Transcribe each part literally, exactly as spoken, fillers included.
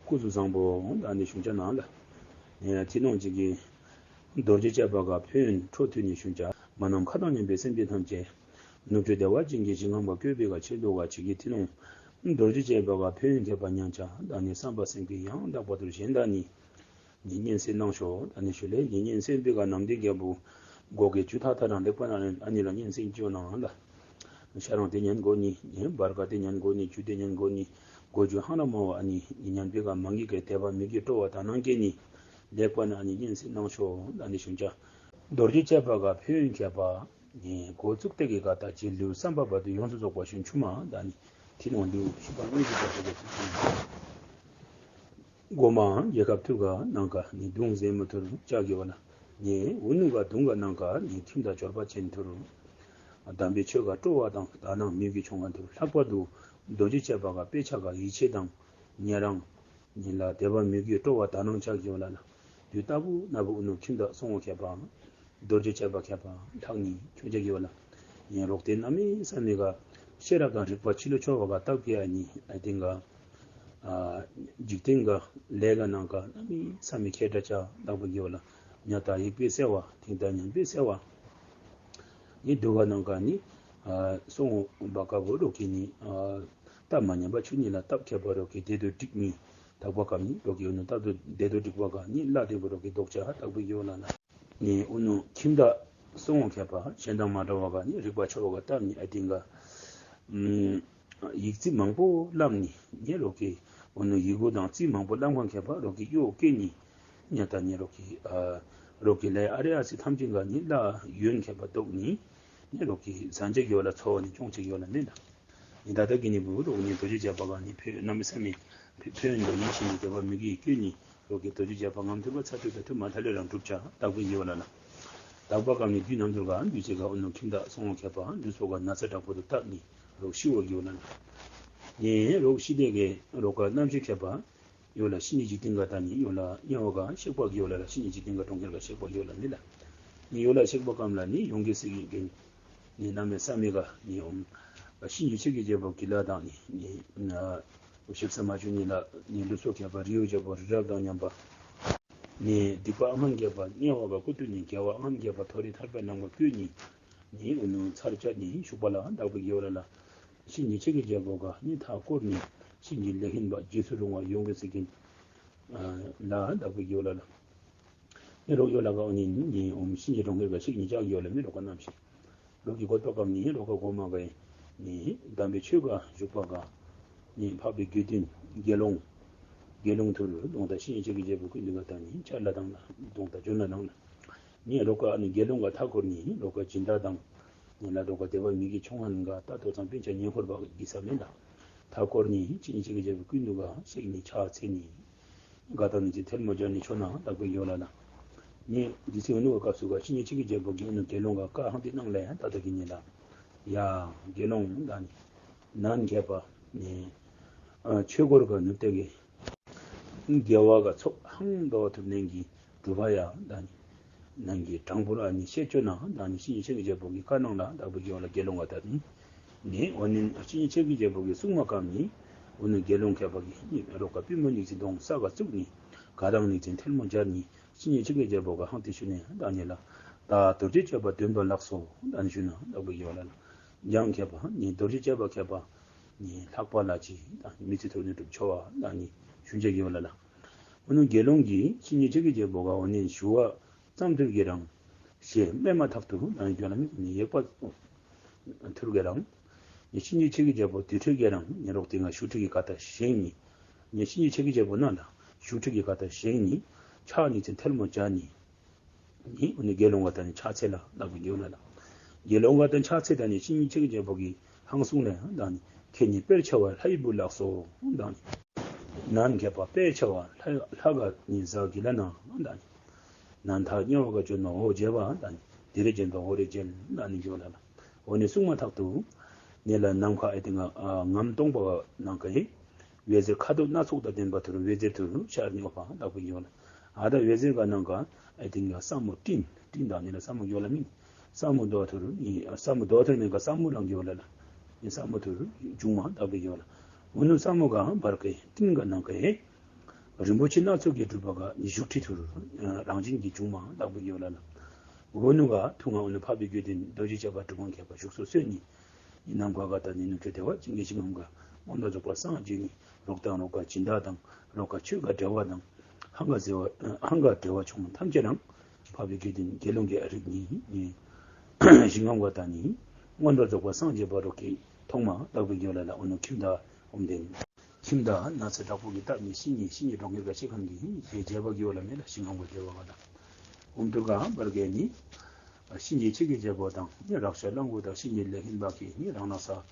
སྐུ་གཟུགས་བཟང་པོ། ད་ནི་གཞུང་ཆ་ནང་ལ། ཨེ་ཐི་ནོང་ཅིག་གི་རྡོ་རྗེ་ལྕགས་པ་ག་ཕན་ཡོན་འཕྲོ་མཐུད་ནས་གཞུང་ཆ། མ་ནམ་མཁའ་དང་མཉམ་པའི་སེམས་ཅན་ཐམས་ཅད། ནུབ་ཕྱོགས་བདེ་བ་ཅན་གྱི་ཞིང་ཁམས་པ་བཀོད་པའི་ག་ཆེད་དུ་ག་ཅིག་གི་ཐི་ནོང་། རྡོ་རྗེ་ལྕགས་པ་ག་ཕན་ཡོན་མཁས་པ་ཉང་ཆ། ད་ནི་བསམ་པ་སེམས་ཀྱི་ཡང་དག་པ་དུ་གཞན་དག་ནི། ཉེ་སྙན་གསན་གནང་ཤོག་ད་ནི་ཞུ་ལེ། ཉེ་སྙན་གསན་པའི་ག་ནམ་དེ་རྒྱལ་པོ། སྒོ་གི་ཇུ་ཐ་ཐ་རང་ལེགས་པ་ན་ཨ་ནི་ལ་ཉེ་སྙན་ཅོ་ནང་ལ། ཤ་རང་དེ་ཉན་དགོ་ནི། ཉེ་བར་ག་དེ་ཉན་དགོ་ནི། ཇུ་དེ་ཉན་དགོ་ནི། སྒོ་ཇུ་ཧང་ལ་མོ་བ་ཨ་ནི་ཉན་པའི་ག་མང་གི་ག་དད་པ་མི་དགེ་སྤྲོ་བ་དག་སྣང་སྐྱེ་ནི། ལེགས་པ་ན་ཨ་ནི་ཉེ་སྙན་གནང་ཤོག་ད་ནི་ཞུ་ཆ། རྡོ་རྗེ་ལྕགས་པ་ག་ཕན་ཡོན་མཁས་པ། ཉེ་འགོ་བཙུགས་དེ་གི་ག་ད་ཅི་ལུས་བསམ་པ་བར་དུ་ཡོངས་སུ་རྫོགས་པ་ཞིང་ཆུ་མ་ད་ནི། ཐི་ནོང་ལུས་ཤི་པ་དངོས་ཀྱི་བར་དུ་ག་ཚུལ་ཅན། སྒོ་མའང་རྒྱལ་ཁབ་ཐུར་ག་ནང་ག་ནི་གདུང་ཟེ་མུ་ཐུར་ལྕགས་ཀྱི་བ་ལ། ཉེ་འུ་ནུ་ག་གདུང་ག་ནང་ག་ནི་ཁྱིམ་དང་འབྱོར་པ་ཅན་ཐུར། དམ་པའི་ཆོས་ག་སྤྲོ་བ་དང་དག་སྣང་མོས་གུས་ཆུང་ང་ཐུར། ལྷག་པར་དུ་རྡོ་རྗེ་ལྕགས་པ་ག་དཔེ་ཆ་ག་ཡིད་ཆེས་དང་ཉེ་རང་ཉེ་ལ་དད་པ་མོས་གུས་སྤྲོ་བ་དག་སྣང་ལྕགས་ཀྱི་བ་ལ་ལ། དུས་ལྟ་བུ་ན་བུ་འུ་ནུ་ཁྱིམ་དང་སོང་བ་མཁས་པའང་། རྡོ་རྗེ་ལྕགས་པ་མཁས་པ་ལྷག་ནི་ཁྱོད་ཅག་གི་བ་ལ། ཡིན་རོགས་དེ་གནམ་མེད་ས་མེད་ག་ཤེས་རབ་དང་རིག་པ་ཕྱི་ལོ་ཆོག་པ་ག་བཏགས་ཀྱི་ཨ་ནི་ཨ་དེང་ག་ཨ་འཇིག་རྟེན་ག་ལས་ག་ནང་ག་གནམ་མེད་ས་མེད་ཁྱད་འདྲ་ཆ་བདག་པོ་གི་བ་ལ། ཉ་ད་ཡིག་པའི་སེ་བ་དེང་ད་ཉན་པའི་སེ་བ། ནི་དུ་ག་ནང་ག་ནི་ཨ་སོང་བ་ག་བོ་རོགས་ཀྱི་ནི་ཨ་སྟབས་མ་ཉམས་པ་ཆུ་ཉིད་ལ་སྟབས་ཁྱད་པར་རོགས་ཀྱི་དེ་དུ་འགྲིག་མི་དག་པ་ག་ནི་རོགས་ཀྱི་ནི་སྟབས་དུ་དེ་དུ་འགྲིག་པ་ག་ནི་བླ་དེ་བོ་རོགས་ཀྱི་ལྡོག་ཆ་བདག་པོ་གི་བ་ལ་ན། ནི་ཨུ་ནུ་ཁྱིམ་བདག་སོང་བ་མཁས་པ་གཞན་དང་མ་འདྲ་བ་ག་ནི་རིག་པ་ཆོ་བ་ག་སྟབས་ནི་ཨ་དེང་ག་ཨུམ་ཡིག་རྩིས་མང་པོ་བླངས་ནི་ནི་རོགས་ཀྱི་ཨུ་ནུ་ཡིག་གུ་དང་རྩིས་མང་པོ་བླངས་པ་མཁས་པ་རོགས་ཀྱི་གཡོ་སྐྱེ་ནི་ཉ་ད་ནི་རོགས་ཀྱི་ཨ་རོགས་ཀྱི་ལས་ཨ་རེ་ཨ་སི་ཐམས་ཅད་ག་ནི་བླ་ཡོན་མཁས་པ་ལྡོག་ནི་ནི་རོགས་ཀྱི་བཟང་ཆ་གི་བ་ལ་ཚོ་བ་ནི་ཅུང་ཆེ་གི་བ་ལ་ནི་ལ། ཉི་ད་ལྟ་གི་ནི་བུ་རོགས་ནི་རྡོ་རྗེ་རྒྱབ་པ་ག་ནི་ཕོད་གནམ་མེད་ས་མེད་ཕོད་ཕོད་ཡིན་པ་ཡིན་ཕྱིན་ནི་དད་པ་མི་དགེ་སྐྱོན་ནི་རོགས་ཀྱི་རྡོ་རྗེ་རྒྱབ་པ་ངམ་ཐུབ་པ་ཚ་ཐུབ་ད་ཐུབ་མ་ཐ་ལེ་རང་གྲུབ་ཆ་བདག་པོ་ཡི་བ་ལ་ལ། བདག་པ་གམ་ནི་རྒྱུད་རྣམ་འགྱུར་ག་འདུས་བྱས་ག་ཨོ་ནོ་ཁྱིམ་བདག་སོང་བ་མཁས་པ་འདུས་ཚོགས་ག་ན་ཚ་དྲག་པོ་དུ་བཏབ་ནི་རོགས་ཤི་བ་གི་བ་ལ་ལ། ཡིན་རོགས་ཤི་དེ་གའི་རོགས་ག་རྣམ་ཤེས་མཁས་པ། ཡོད་ལ་ཕྱི་ཉིན་འཇིག་རྟེན་ག་ད་ནི་ཡོད་ལ་དམྱལ་བ་ག་གཤེགས་པ་གི་ཡོད་ལ་ལ་ཕྱི་ཉིན་འཇིག་རྟེན་ག་གྲོང་ཁྱེར་ག་གཤེགས་པ་གི་ཡོད་ལ་ནི་ལ། ནི་ཡོད་ལ་གཤེགས་པ་གམ་ལ་ནི་ཡོང་གི་སྲིད་ཀྱི་ནི་གནམ་མེད་ས་མེད་ག་ནི་ཡོང་། ཕྱི་ཉིན་ཆེ་གི་རྒྱལ་པོ་གི་ལ་དང་ནི་ནི་གཤེགས་ས་མ་བྱུང་ནི་ལ་ནི་ལུས་སྲོག་མཁས་པ་རི་ཡོ་རྒྱལ་པོ་རི་རབ་དང་མཉམ་པ། ནི་སྡིག་པ་ཨ་ཧམ་རྒྱལ་པ་དམྱལ་བ་ག་ཀུ་ཏུ་ནི་རྒྱལ་བ་ཨ་ཧམ་རྒྱལ་པ་མཐོ་རིས་ཐར་པའི་ནང་ག་བཀོད་ནི། ནི་ཨུ་ནུ་ཚར་བཅད་ནི་ཞུགས་པ་ལ་བདག་པོ་གི་ཡོད་ལ་ལ། ཕྱི་ཉིན་ཆེ་གི་རྒྱལ་པོ་ག་ནི་མཐའ་བསྐོར་ནི། ཕྱི་ཉིན་ལེགས་ཤིན་པ་རྗེས་སུ་རུང་བ་ཡོང་གི་སྲིད་ཀྱིན། ལ་བདག་པོ་གི་ཡོད་ལ་ལ། ནི་རོགས་ཡོད་ལ་ག་ཨོ་ནི་ནི་ཨོམ་ཕྱི་ཉིན་གྲོང་ཁྱེར་ག་ཤིག་ཉིན་ཅག་ཡོད་ལ་མི་རོགས་ག་རྣམ་ཤེས། རོགས་ཀྱི་བཀོད་པ་གམ་ནི་རོགས་ག་གོ་མ་ག་ནི་དམ་པའི་ཆོས་ག་བཞུགས་པ་ག་ནི་འཕགས་པའི་དགེ་འདུན་དགེ་སློང་དགེ་སློང་ཐུར་གདོང་དག་ཕྱི་ཉིན་ཆེ་གི་རྒྱལ་པོ་ཀུན་ཏུ་ག་དང་ནི་ཆ་ལ་དང་ལ་གདོང་དག་ཇོ་ན་དང་ལ། ནི་རོགས་ཀ་ནི་དགེ་སློང་ག་མཐའ་འཁོར་ནི་རོགས་ཀ་སྦྱིན་བདག་དང་། ནི་ལ་རོགས་ཀ་དད་པ་མི་དགེ་ཆུང་ཧན་ག་ད་ཐོ་ཚང་པན་ཆ་ཉེ་འཁོར་བ་གི་ས་མེད་ལ། མཐའ་འཁོར་ནི་ཕྱི་ཉིན་ཆེ་གི་རྒྱལ་པོ་ཀུན་ཏུ་ག་ཤེག་ནི་ཕྱག་འཚལ་ནི། ག་ད་ནི་ཅི་ཐལ་མོ་སྦྱར་ནི་ཆོ་ན་བདག་པོ་ཡོད་ལ་ལ། ནི་འདི་ཚེ་འུ་ནུ་བ་སྐབས་སུ་ག་ཕྱི་ཉིན་ཆེ་གི་རྒྱལ་པོ་གི་འུ་ནུ་དགེ་སློང་ག་བཀའ་ཧང་ཏི་གནང་ལ་ཡང་ད་ལྟ་གི་ཉིན་ལ། ཡ་དགེ་སློང་ད་ནི། ནན་མཁས་པ་ནི། ཆོས་འཁོར་ག་ནུབ་སྟེ་གི་དགེ་བ་ག་ཚོགས་ཧང་འདོ་ཐུབ་ནན་གྱི་གྲུབ་པ་ཡ་ད་ནི། ནན་གྱི་དྲང་པོ་ར་ནི་བཤད་ཆོས་ན་ད་ནི་ཕྱི་ཉིན་ཆེ་གི་རྒྱལ་པོ་གི་བཀའ་གནང་ལ་བདག་པོ་གི་འོ་ལ་དགེ་སློང་ག་ད་ནི། ནི་འོ་ནི་ཕྱི་ཉིན་ཆེ་གི་རྒྱལ་པོ་གི་གསུང་མ་གམ་ནི། འོ་ནི་དགེ་སློང་མཁས་པ་གི་ནི་རོགས་ག་པུས་མོ་གཉིས་ཀྱི་གདོང་ས་ག་བཙུགས་ནི། ག་དང་ནི་ཅན་ཐལ་མོ་སྦྱར་ནི། ཕྱི་ཉིན་ཆེ་གི་རྒྱལ་པོ་ག་ཧང་ཏི་ཤུ་ནི་ད་ནི་ལ། ད་རྡོ་རྗེ་སྤྱོད་པ་སྟོན་པ་ལགས་སོ་ད་ནི་ཞུ་ན་བདག་པོ་གི་འོ་ལ་ལ། འཇང་མཁས་པ་ནི་རྡོ་རྗེ་སྤྱོད་པ་མཁས་པ། ནི་ལྷག་པ་ལ་ཅི་དང་མི་ཚེ་ཐོག་ནས་སྒྲུབ་ཆོག་པ་དང་ནི་ཞུ་འཇལ་གྱི་ཡོད་ལ་ལ། འོ་ནུ་དགེ་སློང་གིས་ཕྱི་ཉིན་ཆེ་གི་རྒྱལ་པོ་ག་འོ་ནི་ཞུ་བ་ཙམ་ཐུར་གྱི་རང་ཞེས་སྨྲས་མ་ཐག་ཏུ་དང་ཡོད་ལ་མི་ནི་ཡེག་པ་ཐུར་གྱི་རང་ནི་ཕྱི་ཉིན་ཆེ་གི་རྒྱལ་པོ་དུར་ཁྲོད་ཀྱི་རང་ནི་རོགས་དེ་ང་ཞུ་ཁྲིད་ཀྱི་ཀ་ད་བཞེངས་ནི་ནི་ཕྱི་ཉིན་ཆེ་གི་རྒྱལ་པོ་ན་ལ་ཞུ་ཁྲིད་ཀྱི་ཀ་ད་བཞེངས་ནི་ཕྱག་ནི་ཚེ་ཐལ་མོ་སྦྱར་ནི། ནི་འོ་ནི་དགེ་སློང་ག་ད་ནི་ཕྱག་འཚལ་ལ་བདག་པོ་གི་འོ་ལ་ལ། དགེ་སློང་ག་ད་ཕྱག་འཚལ་ད་ནི་ཕྱི་ཉིན་ཆེ་གི་རྒྱལ་པོ་གི་ཧང་གསུང་ལ་ཡང་ད་ནི་ཁྱེད་ནི་དཔལ་ཆེ་བ་ལྷའི་བུ་ལགས་སོ་ད་ནི། ནན་མཁས་པ་དཔལ་ཆེ་བ་ལྷ་ལྷ་ག་ནི་ཟ་གི་ལ་ན་ད་ནི། ནན་ཐ་དམྱལ་བ་ག་བྱོན་ནོ་འོ་བྱེད་པ་ད་ནི་དེ་རེ་བྱེད་དོ་འོ་རེ་བྱེད་ད་ནི་འགྱོ་ལ་ལ། འོ་ནི་གསུང་མ་ཐག་ཏུ། ནི་ལ་ནམ་མཁའ་ཨེ་ཏི་ང་ངམ་སྟོང་པ་ནང་ག་ཡི། འོད་ཟེར་ཁ་དོག་སྣ་ཚོགས་དང་ལྡན་པ་དུ་རུ་འོད་ཟེར་དུ་རུ་ཤར་ནི་འོ་པ་བདག་པོ་ཡོད་ལ། ཨ་ད་འོད་ཟེར་ག་ནང་ག་ཨེ་ཏི་ང་ས་མོ་སྤྲིན་སྤྲིན་དང་ནི་ལ་ས་མོ་ཡོད་ལ་མིན། ས་མོ་དོ་དུ་རུ་ནི་ས་མོ་དོ་དུ་རུ་མིན་ག་ས་མོ་རང་ཡོད་ལ་ལ། ནི་ས་མོ་དུ་རུ་འབྱུང་མ་བདག་པོ་ཡོད་ལ། འོ་ནུ་ས་མོ་ག་བར་ག་ཡི་སྤྲིན་ག་ནང་ག་ཡི། རིན་པོ་ཆེ་སྣ་ཚོགས་ཀྱིས་གྲུབ་པ་ག་ནི་བཞུགས་ཁྲི་ཐོར། རང་བཞིན་གྱིས་བྱུང་མ་དག་པའི་དགེ་བ་ལ་ལ། འོ་ནུ་ག་ཐུགས་ང་འོ་ནུ་འཕགས་པའི་དགེ་འདུན་རྡོ་རྗེ་བཅས་པ་གྲུབ་དབང་མཁས་པ་བཞུགས་སོ་སོས་ནི། ནམ་མཁའ་ག་ད་ནི་ནུབ་ཕྱོགས་བདེ་བ་ཅན་གྱི་ཞིང་ཁམས་ག་མངོན་པར་རྫོགས་པར་སངས་རྒྱས་ནི། རོགས་དང་རོགས་ག་སྦྱིན་བདག་དང་རོགས་ག་ཆོས་ག་འབྲེལ་བ་དང་། ཧང་ག་ཟེར་བ་ཧང་ག་འབྲེལ་བ་བྱུང་ཐམས་ཅད་རང་། འཕགས་པའི་དགེ་འདུན་དགེ་སློང་གི་ཨ་རིགས་ནི། ཞིང་ཁམས་ག་ད་ནི་མངོན་པར་རྫོགས་པར་སངས་རྒྱས་པ་རོགས་ཀྱི་ཐོག་མ་དག་པའི་དགེ་བ་ལ་ལ། འོ་ནུ་ཁྱིམ་བདག་འོམ་དེ་ནི། ཁྱིམ་བདག་ནགས་ཚལ་དྲག་པོ་གི་སྟབས་ནི་བཤེས་གཉེན་བཤེས་གཉེན་གྲོང་ཁྱེར་ག་ཤེས་མཁན་གྱི་ཞེས་བྱ་བ་གི་འོ་ལ་མེད་ལ་ཞིང་ཁམས་གི་བདེ་བ་ག་དང་། འོམ་དུར་ག་བར་གའི་ནི། བཤེས་གཉེན་ཆེ་གེ་རྒྱལ་པོ་དང་ནི་རག་ཤ་གླང་པོ་དང་བཤེས་གཉེན་ལས་ཧིན་པ་གི་ནི་རང་ན་ས།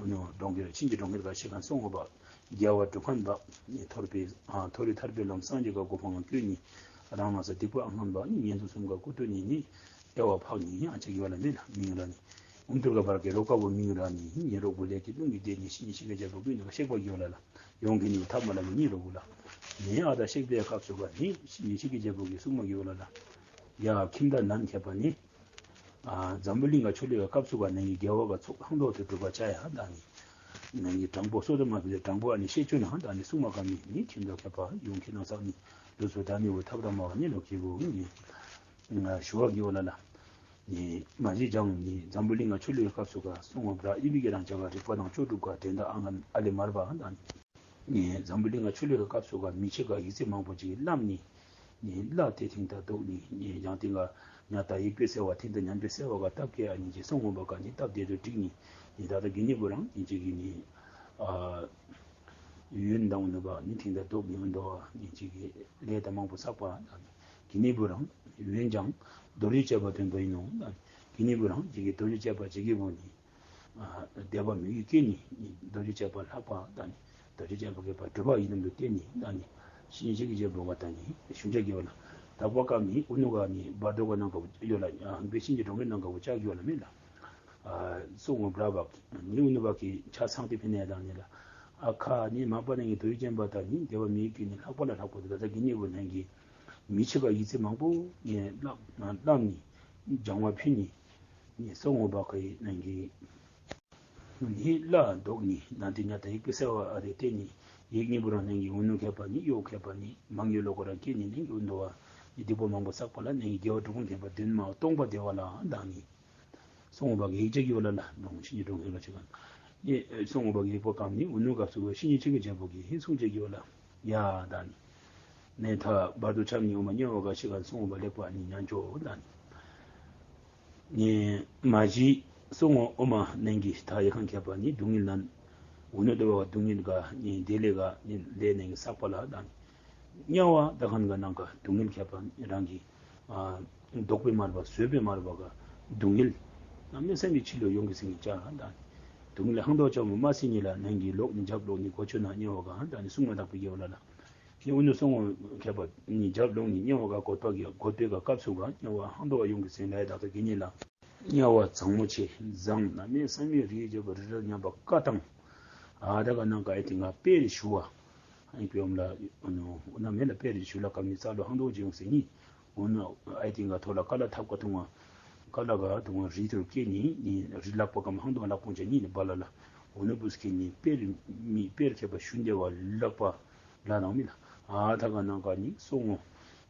ནོ་གྲོང་ཁྱེར་བཤེས་གཉེན་གྲོང་ཁྱེར་ག་ཤེས་མཁན་སོང་ངོ་བ། རྒྱལ་བ་སྒྲུབ་མཁན་པ། ནི་ཐོར་པའི་ཨ་ཐོ་རི་ཐར་པའི་ལམ་སངས་རྒྱས་ག་གོ་འཕང་བཀོད་ནི། རང་ན་ས་སྡིག་པ་ཨ་ཧམ་པ་ནི་ཉན་ཐོས་གསུམ་ག་སྐུ་སྟོད་ནི་ནི། ཨེ་བ་ཕག་ནི་ཨ་ཅག་གི་བ་ལ་མེད་ལ་མིང་ར་ནི། འོམ་དུར་ག་བར་གའི་རོ་ཀ་བོ་མིང་ར་ནི་ཉེ་རོགས་བུ་ལས་ཀྱི་རླུང་གི་སྡེ་ནི་ཤི་ནི་ཤི་ག་རྒྱལ་པོ་ཀུན་ནི་གཤེགས་པ་གི་བ་ལ་ལ། ཡོང་གི་ནི་ཐབས་མ་ལ་མི་ཉེ་རོགས་བུ་ལ། ནི་ཨ་ད་གཤེགས་པའི་སྐབས་སུ་ག་ནི་ཤི་ནི་ཤི་གི་རྒྱལ་པོ་གི་སྲུང་མ་གི་བ་ལ་ལ། ཡ་ཁྱིམ་བདག་ནན་མཁས་པ་ནི། ཨ་འཛམ་བུ་གླིང་ག་ཆོས་ལུགས་ཀྱི་སྐབས་སུ་ག་ནི་རྒྱལ་བ་ག་ཚོགས་ཧང་ཏོག་ཏུ་གྲུབ་པ་ཅ་ཡ་ད་ནི། ནང་གི་དྲང་པོ་སོ་དོ་མ་ཕི་དྲང་པོ་ཨ་ནི་ཤེས་ཆུ་ན་ད་ནི་སྲུང་མ་ག་ནི་ནི་ཁྱིམ་བདག་མཁས་པ་ཡོང་གི་ན་ས་ནི་ལུ་སུ་ད་ནི་འུ་ཐབས་ར་མ་བ་ནི་ལོ་ཁྱི་བུ་ནི། ཞུ་བ་གི་བ་ལ་ལ། ནི་མ་གཞི་ཀྱང་ནི་འཛམ་བུ་གླིང་ང་ཆོས་ལུགས་སྐབས་སུ་ག་སོང་བ་བྲ་ཨི་བི་གི་རང་ཅག་ག་རིག་པ་དང་ལྕོགས་གྲུབ་ག་དྲན་དང་ཨ་ང་ཨ་ལེ་མར་བ་ཨ་དང་ནི། ནི་འཛམ་བུ་གླིང་ང་ཆོས་ལུགས་སྐབས་སུ་ག་མི་ཆེ་ག་ཡིག་ཚད་མང་པོ་ཅིག་བླམ་ནི། ནི་བླ་དེ་ཐིང་ད་དོག་ནི་ནི་ཡང་ཏིང་ག་ཉ་ད་ཡིག་པའི་སེ་བ་ཐིང་ད་ཉན་པའི་སེ་བ་ག་སྟབས་ཀྱི་ཨ་ནི་ཅི་སོང་ངོ་བ་ག་ནི་སྟབས་བདེ་དུ་བསྒྲིགས་ནི། ནི་ད་ད་གི་ནི་བུ་རང་ནི་ཅི་གི་ནི། ཨ། ཡོན་དང་ནུ་བ་ནི་ཐིང་ད་དོག་ནི་འོན་དོ་ནི་ཅི་གི་ལས་ད་མང་པོ་བསགས་པ་ནི། གི་ནི་བུ་རང་ཡོན་ཀྱང་རྡོ་རྗེ་བཅས་པ་སྟོན་པ་ཡིན་ནོ། གི་ནི་བུ་རང་ཅི་གི་རྡོ་རྗེ་བཅས་པ་ཅི་གི་བུ་ནི། ཨ་བདེ་བ་མི་ཡི་སྐྱེ་ནི་རྡོ་རྗེ་བཅས་པ་ལྷག་པ་དང་ནི་རྡོ་རྗེ་བཅས་པ་གི་བ་གྲུབ་པ་ཡིན་ནམ་དུ་བསྟན་ནི་དང་ནི་ཤིན་ཅི་གི་རྗེ་བོ་ག་དང་ནི་ཤུན་ཅ་གི་བ་ལ་དག་པ་ཀ་མི་ཨུ་ནུ་ག་ནི་བར་དོ་ག་ནང་ག་བུ་ཡོད་ལ་ཧང་པེ་ཤིན་གྱི་གྲོང་གི་ནང་ག་བུ་ཅག་གི་བ་ལ་མེད་ལ། སོ་ངོ་བྲ་བ་ནི་ཨུ་ནུ་བ་གི་ཆ་ཚང་དེ་ཕི་ནས་དང་ནི་ལ་ཨ་ཁ་ནི་མ་པ་ནི་ངི་དོ་ཡི་ཅན་པ་དང་ནི་བདེ་བ་མི་ཡི་སྐྱེ་ནི་ལྷག་པ་ལ་ལྷག་པ་དེ་ད་ལྟ་གི་ནི་བུ་ནང་གི་མི་ཆེ་ག་ཡིག་ཚད་མང་པོ་ནི་བླམ་བླམ་ནི་སྦྱང་བ་ཕི་ནི། ནི་སོ་ངོ་བ་ཁ་ཡི་ནང་གི་ནི་བླ་འདོགས་ནི་ནང་དེ་ཉ་ད་ཡིག་པི་སེ་བ་ཨ་རེ་ཏེ་ནི་ཡིག་ནི་བུ་རང་ནང་གི་འུ་ནུ་མཁས་པ་ནི་གཡོ་མཁས་པ་ནི་མང་ཡོད་ལོ་གོ་ར་སྐྱེ་ནི་ནང་གི་འུ་འདོ་བ་ནི་སྡིག་པ་མང་པོ་བསགས་པ་ལ་ནང་གི་དགེ་བ་དྲུག་མཁས་པ་བདུན་མ་སྟོང་པ་བདེ་བ་ལ་དང་ནི། སོང་བ་གི་ཡིག་ཆ་གི་བ་ལ་ལ་འབྲོང་ཆེན་གྱི་འབྲོང་ཧེ་ལ་ཆེ་ག་ནི་སོང་བ་གི་ཡིག་པ་གམ་ནི་འུ་ནུ་སྐབས་སུ་བ་ཤི་ཉི་ཆེ་གི་རྒྱལ་པོ་གི་ཧི་སུང་ཆེ་གི་བ་ལ་ཡ་དང་ནི་ནས་ཐ་བར་དུ་ཆམ་ཉི་འོ་མ་ཉེ་བ་ག་ཤི་ག་སོང་བ་ལེགས་པ་ནི་ཉན་ཆོག་དང་ནི་ནི་མ་གཞི་སོང་བ་འོ་མ་ནན་གི་ཐ་ཡ་ཁང་ཁྱད་པ་ནི་སྡུག་བསྔལ་ནན་འུ་ནུ་དུ་བ་སྡུག་བསྔལ་ག་ནི་དེ་ལས་ག་ནི་ལས་ནན་གི་བསགས་པ་ལ་དང་ནི། དམྱལ་བ་ད་ཁན་ག་ནང་ག་སྡུག་བསྔལ་ཁྱད་པར་རང་གི་ཨ་བཟློག་པའི་མར་བ་བཟོད་པའི་མར་བ་ག་སྡུག་བསྔལ་གནམ་མེད་ས་མེད་ཕྱི་ལོ་ཡོང་གི་སེང་གི་ཅག་དང་སྡུག་བསྔལ་ཧང་ཏོ་ཆ་མོ་མ་སི་ཉི་ལ་ནང་གི་ལོག་ནི་རྒྱབ་ལོག་ནི་གོ་ཆོད་ན་དམྱལ་བ་ག་དང་ནི་སྲུང་མ་དག་པའི་དགེ་བ་ལ་ལ་ནི་འུ་ནུ་སོང་བ་ཁྱད་པར་ནི་རྒྱབ་ལོག་ནི་དམྱལ་བ་ག་གོད་པ་གི་གོད་པའི་ག་སྐབས་སུ་ག་དམྱལ་བ་ཧང་ཏོ་བ་ཡོང་གི་སེང་ལ་ཡ་དག་ཏུ་དགེ་ཉེ་ལ། དམྱལ་བ་གཙང་མོ་ཆེ་གཙང་གནམ་མེད་ས་མེད་རིའི་རྒྱབ་རི་རབ་མཉམ་པ་བཀའ་དང་། ཨ་ད་ག་ནང་ག་ཨེ་ཏིང་ག་དཔེ་རི་ཞུ་བ། ཨ་ནི་པི་ཡོམ་ལ་ཨ་ནི་ཨོ་ན་མེ་ལ་དཔེ་རི་ཞུ་ལ་ཀ་མི་རྩ་ལོ་ཧང་དོ་ཅི་ཡོང་སེ་ནི། ཨོ་ན་ཨེ་ཏིང་ག་ཐོ་ལ་ཀ་ལ་ཐབ་ཀ་ཐུང་བ། ཀ་ལ་ག་ཐུང་བ་རི་ཐུར་ཀེ་ནི་ནི་རི་ལག་པ་ཀ་མ་ཧང་དོ་ལག་པོ་ཅ་ནི་ནི་བ་ལ་ལ། ཨོ་ན་བུ་སི་ཀེ་ནི་དཔེ་རི་མི་དཔེ་རི་ཁྱད་པ་ཞུ་འདེ་བ་ལག་པ། ལ་དང་མི་ལ། ཨ་ཐ་ག་ནང་ག་ནི་སོ་ངོ་།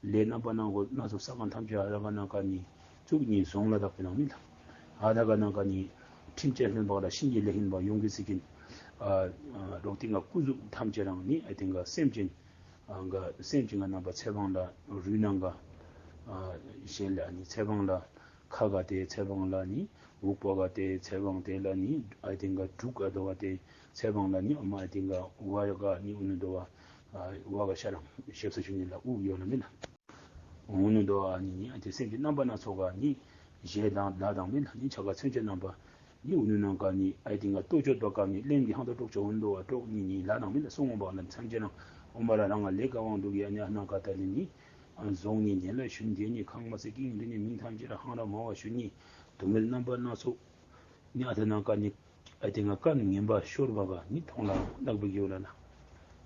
ལས་རྣམ་པ་སྣ་ཚོགས་སྣ་ཚོགས་བསགས་མཁན་ཐམས་ཅད་ཨ་ཐ་ག་ནང་ག་ནི་གཙུག་ནི་ཟོང་ལ་དག་པའི་ནང་མི་ལ། ཨ་ཐ་ག་ནང་ག་ནི་ཁྲིམས་བཅས་ལྷན་པ་ལ་གཤིན་རྗེ་ལས་ཧིན་པ་ཡོང་གི་སྲིད་ཀྱིན། ཨ་རོག་ཏིང་ག་སྐུ་གཟུགས་ཐམས་ཅད་རང་ནི་ཨ་ཏིང་ག་སེམས་ཅན། ཨ་ག་སེམས་ཅན་ག་རྣམ་པ་ཚེ་འཕང་ལ་རུས་ནང་ག་ཨ་ཞེས་ལ་ནི་ཚེ་འཕང་ལ། ཁ་ག་དེ་ཚེ་འཕང་ལ་ནི་དབུགས་པ་ག་དེ་ཚེ་འཕང་དེ་ལ་ནི་ཨ་ཏིང་ག་དྲུག་ག་དོ་ག་དེ་ཚེ་འཕང་ལ་ནི་ཨ་མ་ཨ་ཏིང་ག་བ་ག་ནི་ཨུ་ནུ་དོ་བ་བ་ག་ཤ་རང་ཞེས་སུ་ཞུ་ནི་ལ་དབུགས་ཡོད་ལ་མིན་ལ། ཨུ་ནུ་དོ་བ་ནི་ནི་ཨ་ཏི་སེམས་ཀྱི་རྣམ་པ་སྣ་ཚོགས་ག་ནི་ཞེ་དང་ལ་དང་མིན་ལ་ནི་ཆ་ག་མཚོན་བྱེད་རྣམ་པ་ནི་ཨུ་ནུ་ནང་ག་ནི་ཨ་ཏིང་ག་ལྟོ་ཅོ་དོ་ག་ནི་ལེམ་གི་ཧང་དོ་ཀྲོག་ཅོ་ཨུ་ནུ་དོ་བ་ཀྲོག་ནི་ནི་ལ་དང་མིན་ལ་སོང་བ་ལ་མཚམས་ཅེ་རང་ཨོ་མ་ར་རང་ང་ལེ་ག་དབང་དུ་གི་ཨ་ནི་ཨ་ནང་ག་ད་ནི་ནི། བཟུང་ནི་ཉེ་ལ་ཞུ་འདི་ནི་ཁང་མ་སི་ཀིང་འདི་ནི་མིང་ཐམས་ཅད་ལ་ཧང་ར་མ་བ་ཞུ་ནི་སྡུག་བསྔལ་རྣམ་པ་སྣ་ཚོགས། ནི་ཨ་ཐ་ན་ཀ་ནི་ཨ་ཏི་ང་ཀ་ནི་ངན་པ་ཤོར་བ་ག་ནི་མཐོང་ལ་ནག་པོ་གི་ཡོད་ལ་ན།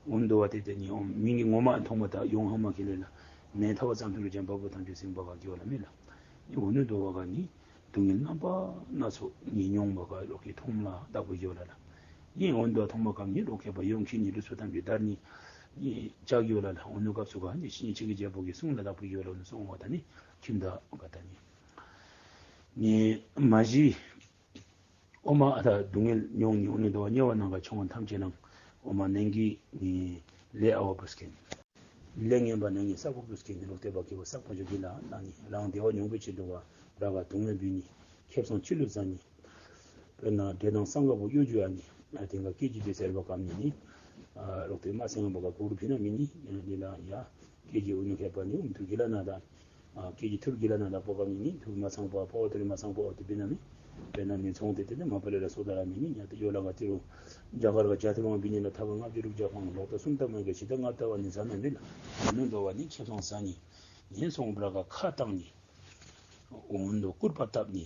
འུན་དོ་བ་དེ་དེ་ནི་འོང་མིང་གི་ངོ་མ་མཐོང་བ་དག་ཡོང་ཧང་མ་ཁི་ལེ་ལ། ནས་ཐ་བ་ཙམ་དུ་རུ་ཅན་བ་བོ་ཐམས་ཅད་སིང་བ་ག་གི་ཡོད་ལ་མི་ལ། ནི་འུ་ནུ་དོ་བ་ག་ནི་སྡུག་བསྔལ་རྣམ་པ་སྣ་ཚོགས་ནི་མྱོང་བ་ག་རོ་ཀི་མཐོང་ལ་ནག་པོ་གི་ཡོད་ལ་ལ། ནི་འུན་དོ་མཐོང་བ་ག་ནི་རོ་ཁེ་བ་ཡོང་ཁི་ནི་རུ་སུ་ཐམས་ཅད་དར་ནི། ནི་ལྕགས་ཡོད་ལ་ལ་འོ་ནུ་སྐབས་སུ་ག་ནི་ཤིང་ཆེ་གི་རྒྱལ་པོ་གི་གསུང་ལ་བདག་པོ་ཡོད་ལ་འོ་ནུ་སོང་བ་ད་ནི་ཁྱིམ་བདག་ག་ད་ནི་ནི་མ་གཞི་ཨོ་མ་ཨ་ད་སྡུག་བསྔལ་མྱོང་ནི་འོ་ནུ་དོ་བ་དམྱལ་བ་ནང་ག་མཆོང་བ་ཐམས་ཅད་ནང་ཨོ་མ་ནན་གི་ནི་ལས་ཨ་བ་བུ་སྐྱེ་ནི། ལས་ངན་པ་ནང་གི་བསགས་པ་བུ་སྐྱེ་ནི་ལོག་སྟེ་བ་གི་བ་བསགས་པ་འཇོག་གི་ལ་ལ་ནི་རང་བདེ་བ་མྱོང་བའི་ཆེད་དུ་བ་ར་བ་སྡུག་བསྔལ་བུ་ནི་ཁེབས་སང་ཆི་ལུ་ཟ་ནི། དཔེར་ན་འདྲེ་དང་སྲང་ག་པོ་གཡོ་སྒྱུ་ཡ་ནི་ཨ་དེང་ག་སྐད་ཀྱི་དེ་ཟེར་བ་གམ་ནི་ནི་ཨ་ལོག་སྟེ་མ་སེང་བ་ག་གོ་རུ་ཕི་ན་མི་ནི་ཡ་ནི་ལ་ཡ་སྐད་ཀྱི་འུ་ནུ་ཁེ་པ་ནི་འུ་ཐུར་གི་ལ་ན་ད་ཨ་སྐད་ཀྱི་ཐུར་གི་ལ་ན་ད་པོ་གམ་ནི་ནི་ཐུར་མ་སང་པ་པོ་ཐུར་མ་སང་པོ་དེ་ཕི་ན་མི་དཔེར་ན་ནི་ཚོང་དེ་དེ་ནི་མ་པ་ལེ་ལ་སོ་ད་ར་མི་ནི་ཡ་དེ་ཡོ་ལ་ག་དེ་རུ་རྒྱ་གར་ག་ཇ་ཐེ་བང་བི་ནི་ལ་ཐ་བ་ལྔ་བཅུ་རུ་རྒྱ་ཕང་ལོག་ད་སུམ་ད་མ་ག་ཞི་ད་ལྔ་ད་བ་ནི་ཟ་ན་མི་ལ་འུ་ནུ་འདོ་བ་ནི་ཁེ་སང་ཟ་ནི་ནི་སོང་བ་ར་ག་ཁ་བཏང་ནི། འོ་འདོ་སྐུར་པ་བཏབ་ནི།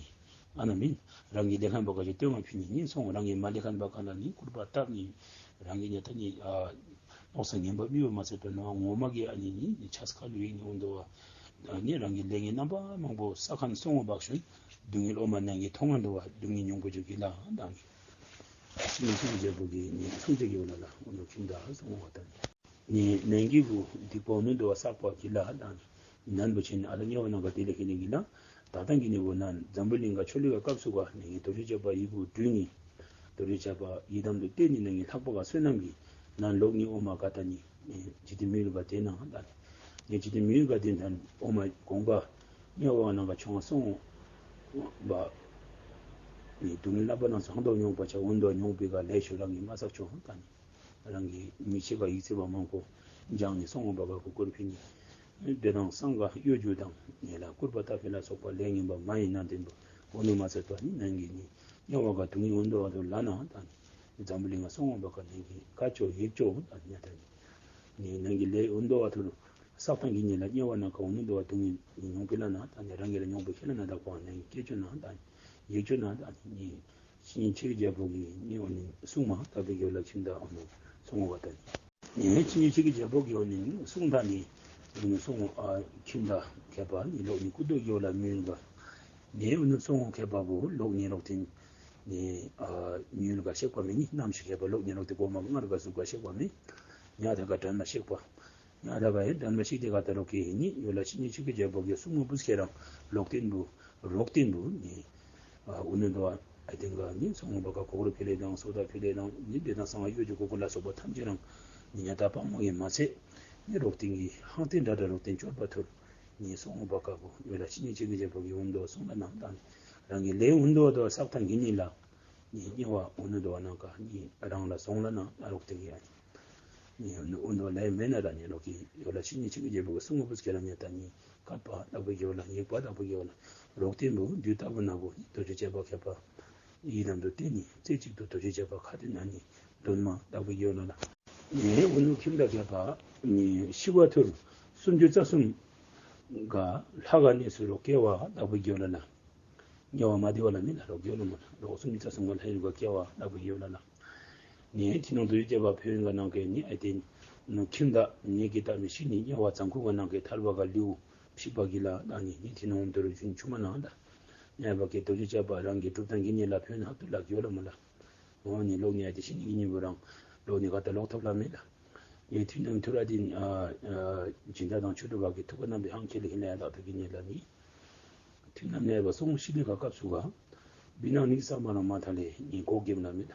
ཨ་ན་མིན། རང་གི་ལས་ཁན་པ་ག་ཅིག་སྟོན་ང་ཕྱིན་ནི་ཉིན་སོང་རང་གི་མ་ལས་ཁན་པ་ག་ན་ནི་སྐུར་པ་བཏབ་ནི། རང་གི་ཉེ་ཐ་ནི་ཨ། མནོ་ས་ངན་པ་མི་བ་མ་ཚད་པ་ན་ངོ་མ་གི་ཨ་ནི་ནི་ཆ་སྐལ་ལུས་ནི་འོ་འདོ་བ། ནི་རང་གི་ལས་ངན་རྣམ་པ་མང་པོ་ས་ཁན་སོང་བ་བག་ཤུན། སྡུག་བསྔལ་ཨོ་མ་ནང་གི་མཐོང་ང་འདོ་བ་སྡུག་བསྔལ་མྱོང་པོ་ཅིག་གི་ལ་དང་། ཤིང་སོང་རྒྱལ་པོ་གི་ནི་སུང་ཅེ་གི་འོ་ལ་ལ་འོ་ནོ་ཁྱིམ་བདག་སོང་བ་དང་། ནི་ནན་གྱི་བུ་འདི་པོ་ནུ་འདོ་བ་བསགས་པ་གི་ལ་དང་། ནན་པོ་ཆེ་ནི་ཨ་ལ་ཉེ་བ་ནང་ག་དེ་ལས་ཁེ་ལེ་གི་ལ། ད་ལྟ་གི་ནི་བུ་ནན་འཛམ་བུ་གླིང་ག་ཆོ་ལི་ག་སྐབས་སུ་ག་ནི་རྡོ་རྗེ་བཅས་པ་ཡི་གུ་བྲུས་ནི། རྡོ་རྗེ་བཅས་པ་ཡི་དམ་དུ་བསྟེན་ནི་ནང་གི་ལྷག་པ་ག་བསོད་ནམས་ཀྱི་ནན་ལོག་ནི་ཨོ་མ་ག་ད་ནི། ཇི་ཏི་མི་ཡུལ་ག་དེ་ནང་ད་ནི། ཇི་ཏི་མི་ཡུལ་ག་དེ་ནང་ཨོ་མ་དགོངས་པ་ཉེ་བ་ནང་ག་ཆོ་ང་སོང་བ། ནི་སྡུག་བསྔལ་བསླབ་པ་ནང་སོང་དོ་མྱོང་པ་ཆ་འོན་དོ་མྱོང་པའི་ག་ལས་ཤོ་རང་གི་མ་བསགས་ཆོག་ད་ནི། རང་གི་མི་ཕྱེད་ཀ་ཡིག་ཚད་པ་མང་པོ་སྦྱངས་ནས་སོང་བ་ག་གུ་སྐུར་ཕི་ནི། འདྲེ་དང་སྲང་ག་གཡོ་སྒྱུ་དང་ཉེ་ལ་སྐུར་པ་ལྟ་ཕི་ལ་སོགས་པ་ལས་ངན་པ་མ་ཡིན་ན་བདེན་པ་འོ་ནུ་མ་ཚད་པ་ནི་ནང་གི་ནི་ཉེ་བ་ག་དུང་ཡིན་འོན་དོ་བ་དོ་ལ་ན་ད་ནི། འཛམ་བུ་གླིང་ང་སོང་བ་ག་ནང་གི་ཀ་ཅོ་ཡིག་ཅོ་ད་ཉེ་ད་ནི། ནང་གི་ལས་འོན་དོ་བ་དོ་བསགས་སྟངས་ཀྱི་ཉེ་ལ་ཉེ་བ་ན་ག་འོ་ནུ་འདོ་བ་དུང་ཡིན་མྱོང་ཕི་ལ་ན་ད་ནི་རང་གི་ལ་མྱོང་པོ་ཁེ་ལ་ན་ད་གོ་ནང་གི་ཀེ་ཅོ་ན་ད་ནི་ཡིག་ཅོ་ན་ད་ནི། ཤིང་ཆེ་གི་རྒྱལ་པོ་གི་ནི་འོ་ནི་སྲུང་མ་ད་བི་གེ་ལ་ཁྱིམ་བདག་འོ་ནི་སྲུང་བ་ད་ནི། ཤིང་ཆེ་གི་རྒྱལ་པོ་གི་འོ་ནི་སྲུང་ད་ནི་འོ་ནི་སྲུང་ཨ་ཁྱིམ་བདག་མཁས་པ་ནི་ལོག་ནི་ཀུ་དོ་གི་འོ་ལ་མི་ཡུལ་ག་ནི་འོ་ནི་སྲུང་མཁས་པ་བོ་ལོག་ནི་ལོག་ཏིན་ནི་ཨ་མི་ཡུལ་ག་གཤེགས་པ་མི་ནི་ནམ་ཞིག་མཁས་པ་ལོག་ནི་ལོག་ཏི་གོ་མ་སྔར་ག་ཟུག་ག་གཤེགས་པ་མི་ཉ་ད་ག་དྲན་མ་གཤེགས་པ། ང་ར་བ་ཡི་དམ་པ་ཞིག་དེ་ག་ད་རོག་གི་ནི་ཡོད་ལ་ཕྱི་ཉིན་ཆུ་གི་རྒྱལ་པོ་གི་སྲུང་མ་བུ་སྐྱེ་རང་ལོག་སྟེན་བུ་རོག་སྟེན་བུ་ནི། ཨ་འུ་ནུ་འདོ་ཨ་དེ་ག་ནི་སྲུང་མ་བ་ག་གོ་རུ་ཕི་ལེ་དང་སོ་ད་ཕི་ལེ་དང་ནི་དེ་དང་སང་བ་གཡོ་ཅུ་གོ་གོ་ལ་སོགས་པ་ཐམས་ཅད་རང་ནི་ཉ་ད་པང་མོ་ཡི་མ་ཚད་ནི་རོག་སྟེན་གི་ཧང་སྟེན་འདྲ་འདྲ་རོག་སྟེན་སྐྱོར་པ་ཐུར་ནི་སྲུང་མ་བ་ག་བུ་ཡོད་ལ་ཕྱི་ཉིན་ཆུ་གི་རྒྱལ་པོ་གི་འུ་འདོ་སྲུང་མ་ནང་དང་རང་གི་ལས་འུ་འདོ་དོ་ས་ཐང་གི་ནི་ལ། ནི་སྙིང་བ་འུ་ནུ་དོ་བ་ནང་ཀ་ནི་རང་ལ་སོང་ལ་ན་ཨ་རོག་སྟེ་གི་ཡ་ནི། ནི་འུ་ནུ་ལས་མེད་ན་ར་ནི་རོག་གི་ཡོ་ལ་ཕྱི་ཉིན་ཕྱི་གི་རྒྱལ་པོ་གི་སྲུང་མ་བུ་སྐྱེ་ལ་ཉེ་ད་ནི་ཀ་པ་བདག་པོ་གི་ཡོ་ལ་ཉེག་པ་བདག་པོ་གི་ཡོ་ལ་རོག་སྟེ་འབུ་དུས་ལྟ་བུ་ན་བུ་ནི་རྡོ་རྗེ་བཅས་པ་མཁས་པ་ཡི་དམ་དུ་བསྟེན་ནི་རྩེ་གཅིག་ཏུ་རྡོ་རྗེ་བཅས་པ་ཁ་ཏོན་ན་ནི་འདོན་མ་བདག་པོ་གི་ཡོ་ལ་ལ། ནི་འུ་ནུ་ཁྱིམ་བདག་མཁས་པ་ནི་ཤི་བ་ཐུར་སུམ་ཅུ་རྩ་གསུམ་ག་ལྷ་ག་གནས་སུ་རོག་སྐྱེ་བ་བདག་པོ་གི་ཡོ་ལ་ལ། དམྱལ་བ་མ་བདེ་བ་ལ་མི་ལ་རོག་རྒྱལ་ལ་མ་ལ་རོག་སུམ་ཅུ་རྩ་གསུམ་ག་ལྷ་ཡུལ་ག་སྐྱེ་བ་ལྟ་བུ་ཡོད་ལ་ལ། ངའི་ཐི་ནང་དུ་ཡོད་སྐྱེ་བ་ཕན་ཡོན་ག་ནང་གི་ནི་ཨ་ཏི་ནུ་ཁྱིམ་བདག་ངེད་ཀྱི་ལྟ་མི་ཤི་ནི་དམྱལ་བ་ཙམ་ཁུག་ག་ནང་གི་ཐར་བ་ག་ལིའུ་ཕྱི་པ་གི་ལ་ལ་ནི་ནི་ཐི་ནང་དུ་རུ་ཆུན་ཆུ་མ་ནང་ལ། དམྱལ་བ་གི་རྡོ་རྗེ་བཅས་པ་རང་གི་གྲུབ་དང་གི་ནི་ལ་ཕན་ཡོན་ཧ་ཏུ་ལ་གི་ཡོད་ལ་མ་ལ། འོ་ནི་ལོག་ནི་ཨ་ཏི་ཤི་ནི་གི་ནི་བུ་རང་ལོག་ནི་ག་ད་ལོག་ཐབས་ལ་མེད་ལ། ངའི་ཐུན་ནམ་ཐུ་ར་ཏི་ཨ་ཨ་སྦྱིན་བདག་དང་ཆོས་གྲོགས་བ་གི་ཐུགས་ཀ་རྣམ་པའི་ཧང་ཁྱེད་ལ་ཧི་ལ་ཡ་ལག་ཐུག་གི་ཉེ་ལ་ནི། ཐུན་ནམ་ནས་བ་སོང་ཤི་ལི་ག་སྐབས་སུ་ག་བི་ནང་ནི་ས་མ་རང་མ་ཐ་ལེ་ནི་གོ་གེམ་ལ་མེད།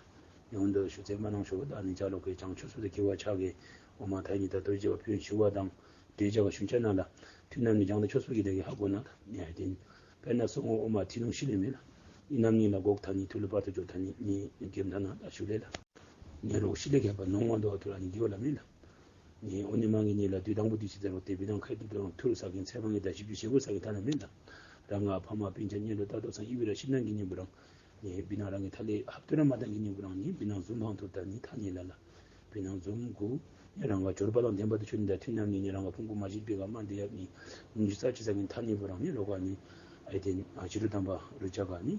ཡོང་འདོད་ཞུ་ཚེ་མ་ནང་ཞོ་ད་ནི་ཅ་ལོ་གེ་ཅང་ཆོས་སུ་དེ་གི་བ་ཆ་གེ་འོ་མ་ཐ་ཉི་ད་དོ་རྗེ་བ་ཕུན་ཞུ་བ་དང་དེ་ཅ་བ་ཞུན་ཆ་ན་ལ་ཐུན་ནམ་ནི་ཅང་ད་ཆོས་སུ་གི་དེ་གི་ཧ་གོ་ན་ད་ནི་ཨ་ཏིན་པེ་ན་སོང་འོ་མ་ཐི་ནུང་ཤི་ལི་མེད་ལ་ནི་ནམ་ནི་ལ་གོག་ཐ་ནི་ཐུ་ལུ་པར་དུ་ཅོ་ཐ་ནི་ནི་གེམ་ཐ་ན་ད་ཞུ་ལེ་ལ། ནི་རོགས་ཤི་ལེ་གེ་བ་ནོང་བ་འདོ་ཐུ་ར་ནི་གི་བ་ལ་མེད་ལ། ནི་འོ་ནི་མ་ངི་ནི་ལ་དུས་དང་པོ་དུས་ཕྱི་ཚེ་རོ་དེ་བི་དང་ཁའི་དུས་དང་ཐུར་ས་གིན་ཚེ་བ་ངི་ད་ཞིབ་ཅུ་ཞེ་བོ་ས་གིན་ཐ་ན་མེད་ལ། རང་ང་ཕ་མ་སྤུན་ཆ་ཉེ་རུ་ད་དོ་སང་ཨི་བི་ར་ཤི་ནང་གི་ནི་བུ་རང་། ནི་བི་ནང་རང་གི་ཐ་ལེ་ཧབ་ཏུ་ར་མ་དང་གི་ནི་བུ་རང་ནི་བི་ནང་ཟུམ་ཧང་ཐུར་ད་ནི་ཐ་ནི་ལ་ལ། བི་ནང་ཟུམ་གུ་ནི་རང་ང་འབྱོར་པ་དང་ལྡན་པ་དུ་ཆུ་ནི་ད་ཐུན་ནམ་ནི་ནི་རང་ང་ཕུང་གུ་མ་ཞིག་པི་ག་མ་འདི་ཡབ་ནི་ནི་ཞི་ས་ཅི་ས་གིན་ཐ་ནི་བུ་རང་ནི་རོ་ག་ནི། ཨེ་ཏེ་ཨ་ཅི་རུ་དམ་པ་རུ་ཅག་ག་ནི་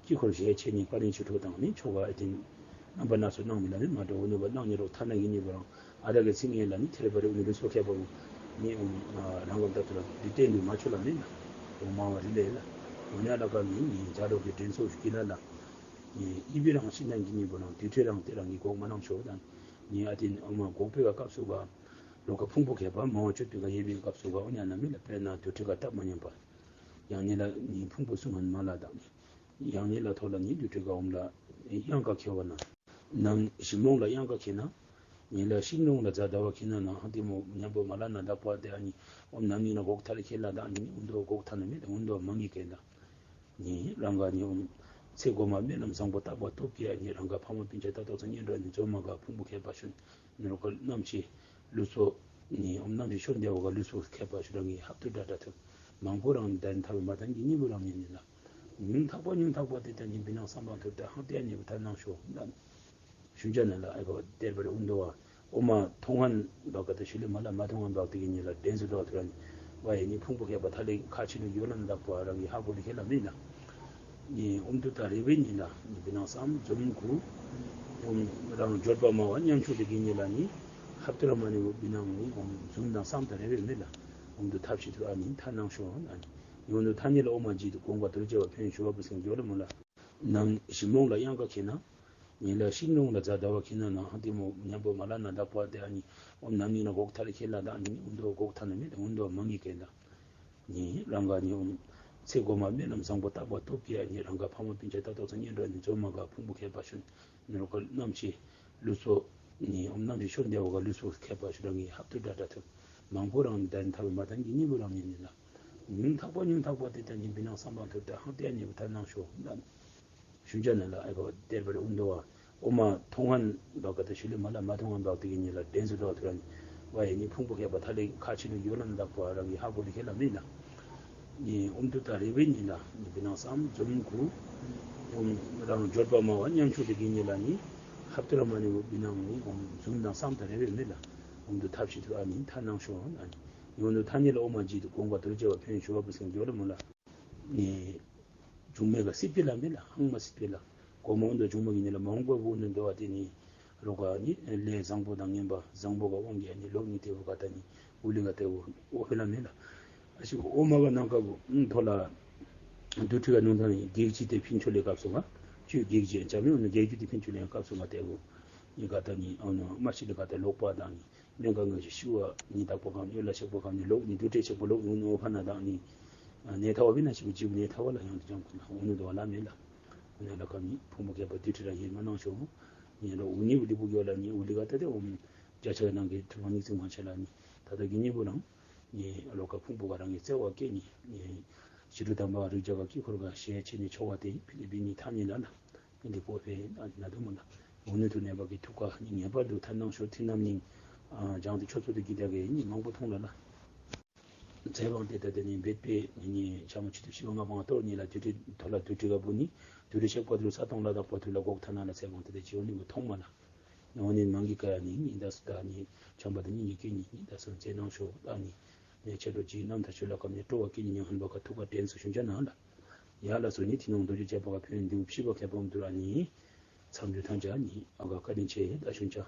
དཀྱིལ་འཁོར་ཞལ་ཕྱེ་ནི་བཀའ་དྲིན་ཆོས་གྲོགས་དང་ནི་ཆོ་ག་ཨེ་ཏེ་རྣམ་པ་སྣ་ཚོགས་གནང་མི་ལ་ནི་མ་འགྲོ་འོ་ནུ་བ་གནང་ནི་རོགས་ཐ་ན་གི་ནི་བ་རང་ཨ་ད་གི་ཚིག་ངན་ལ་ནི་ཐེ་རེ་བ་རེ་འོ་ནུ་རི་སོ་ཁྱད་པར་ནི་རང་ག་ད་ཚུ་ལ་འདི་བསྟན་དུ་མ་ཆོ་ལ་མེད་ན་འོ་མ་བ་རི་ལེ་ལ་འོ་ཉ་ལ་ཀ་ནི་ནི་ཇ་རོག་གི་དྲིན་སོ་ཞུ་གི་ན་ལ་ནི་ཨི་བི་རང་ཤི་ན་གི་ནི་བ་རང་དུས་ཁྲེ་རང་ཏེ་རང་གི་གོག་མ་གནང་ཆོ་དང་ནི་ཨ་ཏེ་འོ་མ་གོག་པའི་ག་སྐབས་སུ་ག་ལོ་ཀ་ཕུང་པོ་ཁྱད་པར་མང་བ་བཅུ་དུས་ཀ་ཡོད་པའི་སྐབས་སུ་ག་འོ་ཉ་ན་མི་ལ་དཔེར་ན་དུ་ཁྲི་ཀ་སྟབས་མ་ཉམས་པ། ཡང་ཉིད་ལ་ནི་ཕུང་པོ་གསུམ་ཧན་མ་ལ་དང་ནི། ཡང་ཉིད་ལ་ཐོག་ལ་ནི་དུ་ཁྲི་ཀ་འོམ་ལ་གཡང་ཀ་ཁྱེར་བ་ན། ནམ་ཞིམ་མོང་ལ་གཡང་ཀ་ཁྱེར་ན། ཉིད་ལ་ཤིང་ལུང་ལ་རྫ་ཟླ་བ་ཁྱེར་ན་ན་ཧང་ཏི་མོ་ཉམ་པོ་མ་ལ་ན་བདག་པ་དེ་ཨ་ནི་འོམ་ནམ་ཉིད་ལ་གོག་ཐ་ལ་ཁྱེར་ལ་དང་ནི་འུན་དོ་གོག་ཐ་ན་མི་དང་འུན་དོ་མང་གི་གན་དང་། ནི་རང་ག་ནི་འོམ་ཚེ་སྒོ་མ་སྨོན་ལམ་བཟང་པོ་བཏབ་པ་སྟོབས་ཀྱིས་ཨ་ནི་རང་ག་ཕ་མ་སྤུན་ཆ་ལྟ་རྟོག་ཚ་གཉེན་གྲོགས་ནི་འཛོམས་མ་ག་ཕུང་པོ་ཁྱད་པར་ཤོད་ནི་རོ་ཁོ་རྣམ་ཤེས་ལུས་སོ། ནི་འོམ་རྣམ་ཤེས་ཤོར་འདས་བ་ག་ལུས་སོ་ཁྱད་པར་ཤོད་རང་གི་ཧབ་ཏུ་འདྲ་འདྲ་ཐུབ་མང་པོ་རང་ནི་ད་ནི་ཐབས་མ་ཐང་གི་སྙིང་པོ་རང་ཉིད་ནི་ལ། ཉུང་ཐག་པ་ཉུང་ཐག་པ་དེ་ལྟར་གྱི་འབི་ནང་བསམ་པ་ཐུབ་ད་ཧང་ཏེ་ཉེ་བུ་ཐར་གནང་ཤོག་ད། ཞུན་ཅ་ན་ལ་ཨེ་བ་གཏེར་པར་འུན་དོ་བ། ཨོ་མ་མཐོང་ངན་བ་ག་ད་ཤུ་ལི་མ་ལ་མ་མཐོང་ངན་བག་དེ་གི་ཉེ་ལ་འདྲེན་སུ་དོ་ཐུ་ར་ནི། བ་ཡེ་ནི་ཕུང་པོ་ཁྱད་པར་ཐ་ལེ་ཁ་ཆེ་ལུ་ཡོ་ལ་ན་བདག་པོ་རང་གི་ཧ་གོ་ལི་ཁེ་ལ་མིན་ན། ནི་ཨོམ་དུ་ད་རེ་བའི་ཉིན་ལ་ནི་འབི་ནང་བསམ་འཛོམས་གུ། ཨོམ་རང་འབྱོར་པ་མ་བ་ཉམ་ཆུ་དེ་གི་ཉེ་ལ་ནི། ཧབ་ཏུ་ར་མ་ནི་འབི་ནང་ནི་ཨོམ་འཛུམ་དང་བསམ་ད་རེ་བའི་མི་ལ། ཨོམ་དུ་ཐབས་ཤིག་ཐུ་ར་ནི་ཐ་ནང་ཤོ་ཨ་ནི། ཡོང་དུ་ཐ་ཉེ་ལ་ཨོ་མ་ཇི་དུ་དགོངས་པ་དུར་བྱ་བ་ཕན་ཞུ་བ་བུ་སེང་འགྱོ་ལ་མོ་ལ། ནམ་ཞིམ་མོང་ལ་གཡང་ཀ་ཁྱེར་ན། ཉིན་ལ་ཤིང་ལུང་ལ་རྫ་ཟླ་བ་ཁྱེར་ན་ན་ཧང་ཏི་མོ་ཉམ་པོ་མ་ལ་ན་བདག་པ་དེ་ཨ་ནི་ཨོ་ནམ་ཉིན་ན་གོག་ཐ་ལ་ཁྱེར་ལ་དང་ནི་འུན་དོ་གོག་ཐ་ན་མེད་འུན་དོ་མང་གི་གན་དང་། ནི་རང་ག་ནི་ཨོ་ཚེ་སྒོ་མ་སྨོན་ལམ་བཟང་པོ་བཏབ་པ་སྟོབས་ཀྱིས་ཨ་ནི་རང་ག་ཕ་མ་སྤུན་ཆ་ལྟ་རྟོག་ཚ་གཉེན་གྲོགས་ནི་འཛོམས་མ་ག་ཕུང་པོ་ཁྱད་པར་ཤོད་ནི་རོ་ཁོ་རྣམ་ཤེས་ལུས་སོ། ནི་ཨོ་རྣམ་ཤེས་ཤོར་འདས་བ་ག་ལུས་སོ་ཁྱད་པར་ཤོད་རང་གི་ཧབ་ཏུ་འདྲ་འདྲ་ཐུབ་མང་པོ་རང་ནི་ད་ནི་ཐབས་མ་ཐང་གི་སྙིང་པོ་རང་ཉིད་ནི་ལ། ཉུང་ཐག་པ་ཉུང་ཐག་པ་དེ་ལྟར་གྱི་འབི་ནང་བསམ་པ་ཐུབ་ད་ཧང་ཏེ་ཉེ་བུ་ཐར་གནང་ཤོག་ད། ཞུན་ཅ་ན་ལ་ཨེ་བ་གཏེར་པར་འུན་དོ་བ། ཨོ་མ་མཐོང་ངན་བ་ག་ད་ཤུ་ལི་མ་ལ་མ་མཐོང་ངན་བག་དེ་གི་ཉེ་ལ་འདྲེན་སུ་དོ་ཐུ་ར་ནི། བ་ཡེ་ནི་ཕུང་པོ་ཁྱད་པར་ཐ་ལེ་ཁ་ཆེ་ལུ་ཡོ་ལ་ན་བདག་པོ་རང་གི་ཧ་གོ་ལི་ཁེ་ལ་མིན་ན། ནི་ཨོམ་དུ་ད་རེ་བའི་ཉིན་ལ་ནི་འབི་ནང་བསམ་འཛོམས་གུ། ཨོམ་རང་འབྱོར་པ་མ་བ་ཉམ་ཆུ་དེ་གི་ཉེ་ལ་ནི། ཧབ་ཏུ་ར་མ་ནི་འབི་ནང་ནི་ཨོམ་འཛུམ་དང་བསམ་ད་རེ་བའི་མི་ལ། ཨོམ་དུ་ཐབས་ཤིག་ཐུ་ར་ནི་ཐ་གནང་ཤོག་ཨ་ནི། ཡོང་དུ་ཐ་ཉེ་ལ་ཨོ་མ་ཇི་དུ་དགོངས་པ་དུར་བྱ་བ་ཕན་ཞུ་བ་བུ་སེང་འགྱོ་ལ་མོ་ལ། ནི། འབྱུང་མེད་ཀ་སྲིད་པའི་ལམ་མེད་ལ་ཧང་མ་སྲིད་པའི་ལ། གོ་མ་འོན་དུ་འབྱུང་མ་གི་ཉིན་ལ་མ་འོངས་པ་བུ་ནི་འདོ་བ་དེ་ནི། རོ་ག་ནི་ལས་བཟང་པོ་དང་ངན་པ་བཟང་པོ་ག་དབང་གིས་ནི་ལོག་ནི་དེ་བུ་ག་ད་ནི་འུ་ལི་ག་དེ་བུ་འོ་ཕི་ལ་མེད་ལ། ཨ་ཞིག་འོ་མ་ག་ནང་ཀ་བུ་ཐོ་ལ། དུ་ཁྲི་ག་ནང་ཐང་ནི་གེགས་ཅི་དེ་ཕིན་ཆོ་ལེ་སྐབས་སུ་ག་ཅུ་གེགས་ཅི་ཅ་མི་འོ་ནི་གེགས་ཅི་དེ་ཕིན་ཆོ་ལེ་སྐབས་སུ་ག་དེ་བུ་ནི་ག་ད་ནི་འོ་ནི་མ་ཤི་ལི་ག་དེ་ལོག་པ་དང་ནི། གནད་འགག་ངེས་ཤེས་ཤི་བ་ཉིད་དག་པོ་གམ་གཡོ་ལ་ཆགས་པོ་གམ་ནི་ལོག་ནི་དུ་ཏྲེ་ཆགས་པོ་ལོག་ཡོང་ནོ་ཕ་ན་དག་ནི། གནས་ཐ་བ་བི་ན་ཆགས་པོ་འཇིབ་གནས་ཐ་བ་ལ་ཡང་དུ་ཀྱང་ཁོ་ན་འོ་ནི་དོ་བ་ལ་མེད་ལ། གོ་ན་ལ་ཁམ་ནི་ཕུང་པོ་ཁྱད་པར་དུ་ཏྲེ་ར་ཡིན་མ་གནང་ཤོག་ནི་ལོ་འུ་ནི་འུ་ལི་བུ་གཡོ་ལ་ནི་འུ་ལི་ག་ཏ་ཏེ་འོ་མི། བརྒྱ་ཆ་གི་ནང་གི་ཐུ་མ་ནི་ཚིག་མ་ཆ་ལ་ནི། ད་ལྟ་གི་ཉིན་པོ་རང་། ནི་ལོ་ཀ་ཕུང་པོ་ག་རང་གི་བརྩེ་བ་སྐྱེ་ནི། ནི་ཞི་ཁྲོ་དམ་པ་རིགས་བརྒྱ་པ་དཀྱིལ་འཁོར་ག་ཞལ་ཆེ་ནི་ཆོ་བ་དེ་ཕི་ལི་པི་ནི་ཐ་ནི་ལ་ལ། འདི་པོ་ཕེ་ན་དུ་མ་ན། འོ་ནུ་ཐུ་ནེ་བ་གི་ཐུགས་ཀ་ནི་ངེས་པར་དུ་ཐར་གནང་ཤོག་ཐི་ནམ་ནིང་། ལྗང་དུ་ཆོ་ཚོ་དུ་གི་ད་གི་ནི་མང་པོ་མཐོང་ལ་ལ། ཚེ་དབང་དེ་ད་དེ་ནི་འབད་པའི་ནི་ཆ་མ་ཆུ་དུ་ཤི་བ་ང་པང་གཏོར་ནི་ལ་དུ་དྲི་ཐོ་ལ་དུ་དྲི་ག་བུ་ནི། དུ་དྲི་ཤག་པ་དུ་ས་སྟོང་ལ་དག་པ་དུ་ལ་གོག་ཐ་ན་ལ་ཚེ་དབང་དེ་དེ་ཇི་འོ་ནི་གུ་མཐོང་མ་ལ། འོ་ནི་མང་གི་ཀ་ཡ་ནི་ནི་ད་སུ་ད་ནི་ཆམ་པ་དེ་ནི་ཉི་གི་ནི་ནི་ད་སུ་ཚེ་ནང་ཤོག་ད་ནི། ནས་ཆེ་འགྲོ་ཅིག་རྣམ་ཐར་ཆོས་ལ་ཀ་ནི་སྤྲོ་བ་སྐྱེ་ནི་ཉང་ཧན་པ་ཀ་ཐུགས་ཀ་དྲན་སུ་ཤུན་ཆ་ན་ལ། ཡ་ལ་སོ་ནི་ཐི་ནོང་རྡོ་རྗེ་བཅས་པ་ཀ་ཕན་འདུག་ཕྱི་པ་ཁྱད་པར་འདུག་ཨ་ནི། མཚམས་འཇུག་ཐམས་ཅད་ནི་ཨ་ག་བཀའ་དྲིན་ཆེ་ད་ཤུན་ཆ།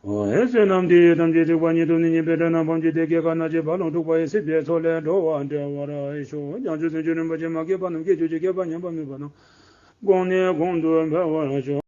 ཨོ་ཨེ་ཟེར་རྣམས་དེ་ཐམས་ཅད་ཐེག་པ་ཉིད་དུ་ནི་ཉེས་པའི་དགྲ་རྣམས་ཕམ་བྱས་ཏེ། སྐྱེ་རྒ་ན་འཆིའི་རྦ་ཀློང་འཁྲུགས་པ་ཡི། སྲིད་པའི་མཚོ་ལས་འགྲོ་བ་སྒྲོལ་བར་ཤོག་བྱང་ཆུབ་སེམས་མཆོག་རིན་པོ་ཆེ། མ་སྐྱེས་པ་རྣམས་སྐྱེ་གྱུར་ཅིག་སྐྱེས་པ་ཉམས་པ་མེད་པ་རྣམས། གོང་ནས་གོང་དུ་འཕེལ་བར་ཤོག